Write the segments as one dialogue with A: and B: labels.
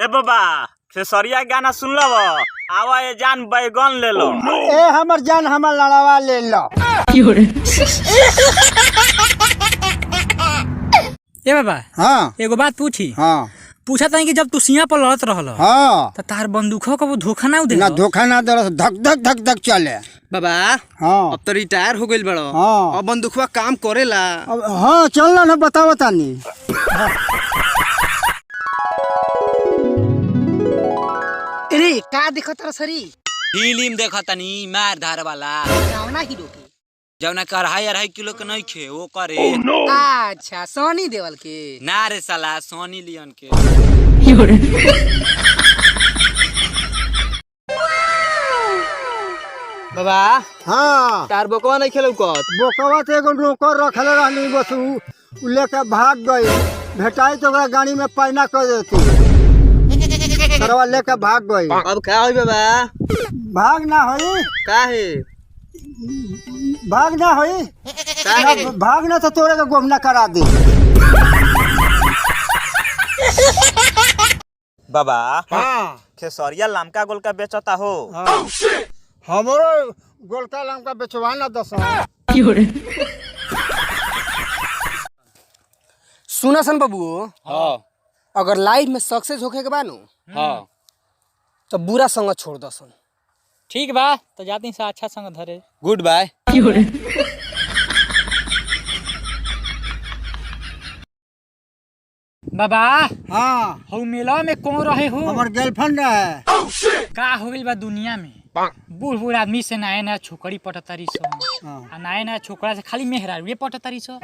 A: ए बाबा, खेसरिया गाना सुन लब? आवा ए जान, बैगन ले लो।
B: ए हमर जान, हमर लड़ावा ले लो।
C: ए बाबा।
B: हाँ।
C: एगो बात पूछी?
B: हाँ।
C: पूछा तानी कि जब तू सिया पर लड़त रहल, त तार बंदूखो कबो धोखा ना दे?
B: ना, धोखा ना दे, धक धक धक धक चले।
D: बाबा।
B: हाँ।
D: अब तो रिटायर हो गइल बड़ो?
B: हाँ।
D: अब बंदूकवा काम करेला?
B: अब हाँ, चल ना, बताओ तानी।
E: अरे, का देखत रह सरी?
F: फिल्म देखतनी, मार धार वाला।
E: कौना हीरो के?
F: जौना के 2.5 2.5 किलो के नहीं खे, वो करे।
E: अच्छा, सनी देवल के?
F: ना रे साला, सोनी लियोन के।
D: बाबा।
B: हाँ।
D: तार बोकवा नहीं खेलौ कत?
B: बोकवा तो एगो नौकर रखले रहनी, बस उ लेके भाग गई। भेटाई तो ओकरा गाड़ी में पैना कर देती। सरवा लेके भाग गई।
D: अब का होई बाबा?
B: भाग ना होई।
D: का है?
B: भाग ना होई।
D: का है?
B: भाग ना तो तोरे के गोमना करा दी।
A: बाबा।
B: हाँ।
A: खेसरिया लमका गोलका बेचता हो।
B: हमरो गोलका लमका बेचवा ना दस।
E: सुना सन बबू।
F: हाँ।
E: अगर लाइफ में सक्सेस होखे के बा नु,
F: हाँ।
E: तो बुरा संग छोड़ दसन।
C: ठीक बा, तो जाती से अच्छा संग धरे।
F: Good bye.
C: बाबा।
B: हाँ।
C: हऊ मेला में कौन रहे हो?
B: हमर गर्लफ्रेंड है।
C: का हो गइल बा दुनिया में? बूढ़ बूढ़ आदमी से नया नया छोकरी पटतारी सो आ नया नया छोकरा से खाली मेहरारूए पटतारी सो।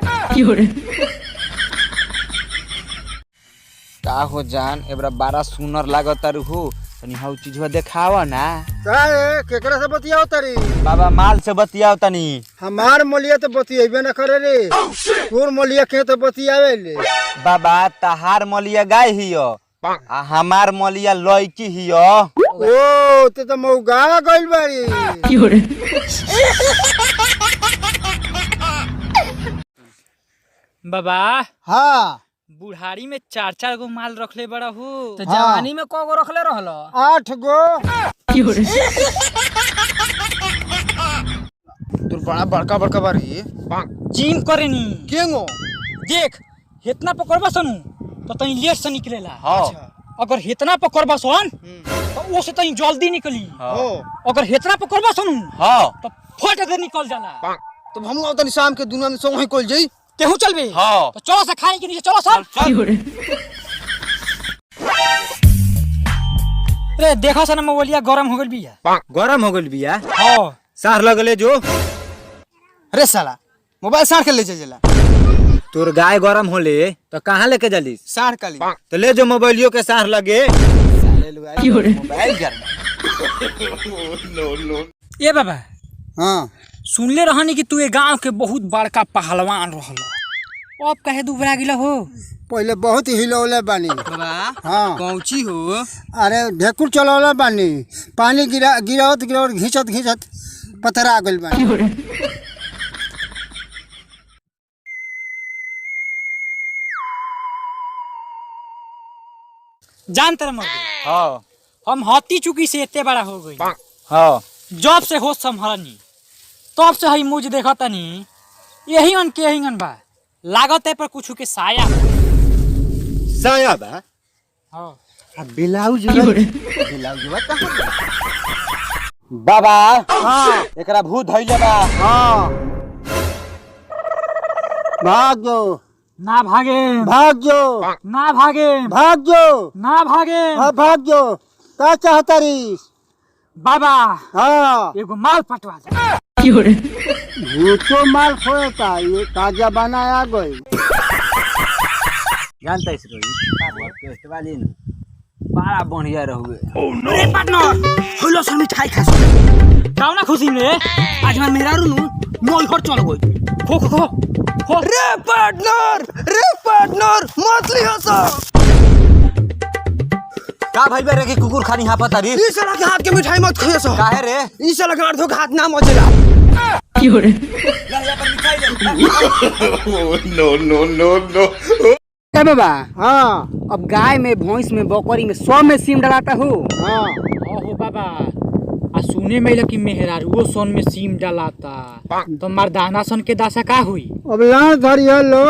F: का हो जान, एबरा बारा सुनर लागत तारू हो। तनी हऊ चीजवा देखावा ना।
B: का है, केकरा से बतियाओ तारी?
F: बाबा, माल से बतियाओ तनी।
B: हमार मोलिया तो बतियेबे ना करे रे, तोर मोलिया के तो बतियावे ले।
F: बाबा, तहार मलिया गाय हियो आ हमार मलिया लड़की हियो।
B: ओ, ते तो मौगा गइल बारी।
C: बाबा।
B: हाँ।
C: बुढ़ारी में चार चार गो माल रखले बड़ा हो।
E: तो जवानी में कगो रखले रहल?
B: आठ गो।
D: तोर बड़ा बड़का बड़का बारी।
C: जिम करेनी।
D: केंगो?
C: देख, इतना पकड़बा सनु तो तनी लेट से निकलेला।
F: हाँ।
C: अगर इतना पकड़बा सन तो वो से तनी जल्दी निकली।
D: हो।
C: अगर इतना पकड़बा सनु,
F: हाँ।
C: तो फट दे निकल जाला।
D: तो हम आओ तनी शाम के, दुनिया में संग ही कोल जाई।
C: केहू चलबे?
F: हाँ।
C: तो चलो से खाए के नीचे चलो सर। अरे, देखो सन, मोबाइलिया गरम हो गइल बिया।
F: गरम हो गइल बिया?
C: हाँ।
F: सार लगले जो।
D: अरे साला, मोबाइल सार के ले जा।
F: तोर गाय गरम होले तो कहाँ लेके जलिस?
D: सार काली।
F: तो ले जो मोबाइलियो के सार लगे। मोबाइल गरम।
C: ए बाबा।
B: हाँ।
C: सुनले रहनी कि तू ए गांव के बहुत बड़का पहलवान रहल, अब काहे दुबरा गिला हो?
B: पहले बहुत हिलौले बानी।
D: बाबा।
B: हाँ।
D: कौची हो?
B: अरे, ढेकुर चलौले बानी, पानी गिरा गिरावत गिरावत, घिंचत घिंचत पथरा गइल बानी।
C: जान तर मर।
F: हाँ।
C: हम हाथी चुकी से इतने बड़ा हो गई।
F: हाँ।
C: जब से होश संभलनी तब से हई मुझ देखतनी, यही अन के यही अन बा, लागत है पर कुछ के साया।
B: साया बा?
C: हाँ।
B: आ ब्लाउज, ब्लाउज
F: बाबा।
B: हाँ।
F: एकरा भूत धइले बा।
B: हाँ, भाग जो।
C: ना भागे।
B: भाग जो।
C: ना भागे।
B: भाग जो।
C: ना भागे।
B: हाँ, भाग जो। का चाहता री?
C: बाबा।
B: हाँ।
C: एगो माल पटवा दे।
B: भूतो माल खोता, ये का जमाना आ गई।
F: जानता इस रोहित वाली न बड़ा बढ़िया रहुए।
E: अरे पार्टनर, होलो सन मिठाई खा।
C: कौना खुशी में?
E: आज हमार मेहरारू नु नैहर चल गई।
C: खो खो खो खो।
D: रे पार्टनर, रे पार्टनर, मत लिहो सो।
F: का भाई बे रे कि कुकुर खानी हापत तारी?
D: ई साला के हाथ के मिठाई मत खइयो सो।
F: काहे रे?
D: ई साला के हाथ हाथ ना मचेला।
F: ला, यहाँ पर मिठाई दे।
G: No, no, no, no.
E: ए बाबा,
B: हाँ।
E: अब गाय में, भैंस में, बकरी में, सब में सीम डलाता हो।
B: हाँ।
C: हो बाबा, आ सुने में अइला कि मेहरारुओ सन में सीम डालाता, तो मर्दाना सन के दशा का हुई?
B: अब लाश धरिए लो।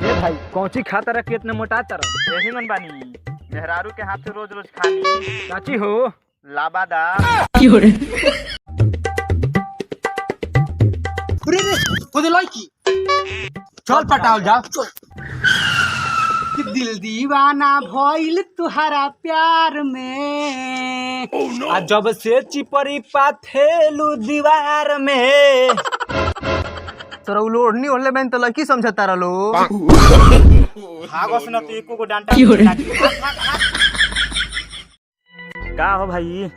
F: ए भाई, कौची खाता रह के इतने मोटा तरह?
A: यही मन बानी, मेहरारू के हाथ से रोज रोज खानी।
F: चाची हो।
A: लाबादा।
E: रे रे, ओदे लड़की,
F: चल पटाओ जा।
E: कि दिल दीवाना भइल तुहरा प्यार में।
F: आ जब से चिपरी पाथेलू दीवार में।
D: तोरा उ लोढ़नी ओढ़ले बहन तो लड़की समझता रहो।
A: भागो सुन तो एको गो डांटा। का हो भाई,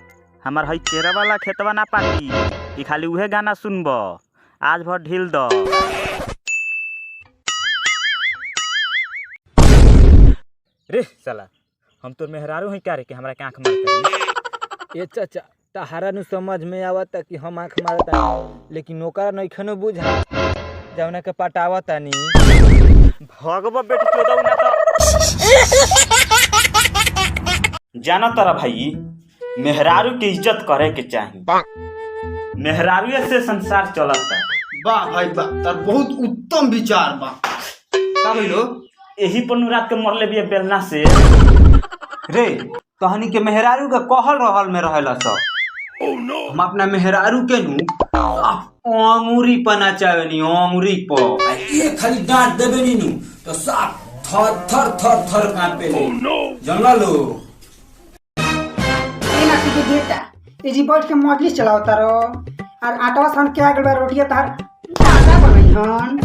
A: हमार हई केरा वाला खेतवा ना पाती कि खाली उहे गाना सुनब? आज भर ढील द। रे साला, हम तोर मेहरारू हई का रे कि हमरा के आंख मारता?
F: ए चाचा, तहारा नु समझ में आवता कि हम आंख मारता, लेकिन ओकरा नइखनो बुझा जवना के पटावतानी।
A: भगवा बेटी चोदौ ना तो जाना तारा। भाई, मेहरारू के इज्जत करे के चाही, मेहरारू से संसार चलता।
D: वाह भाई वाह, तार बहुत उत्तम विचार बा। का भइलो?
A: यही पर नु रात के मरले बिया बेलना से।
F: रे, तहनी के मेहरारू के कहल रहल में रहेला सब। हम अपना मेहरारू के नु अंगूरी पर नचावेनी, अंगूरी पर।
G: आ ये खाली डांट देबे नी नु तो साफ थर थर थर थर कांपे ले, जानला लो।
E: ए नाती के बेटा, ए जी बैठ के मजलिस चलावता रहो और आटवा सन के आगल बा, रोटिया तार दादा बनई हन।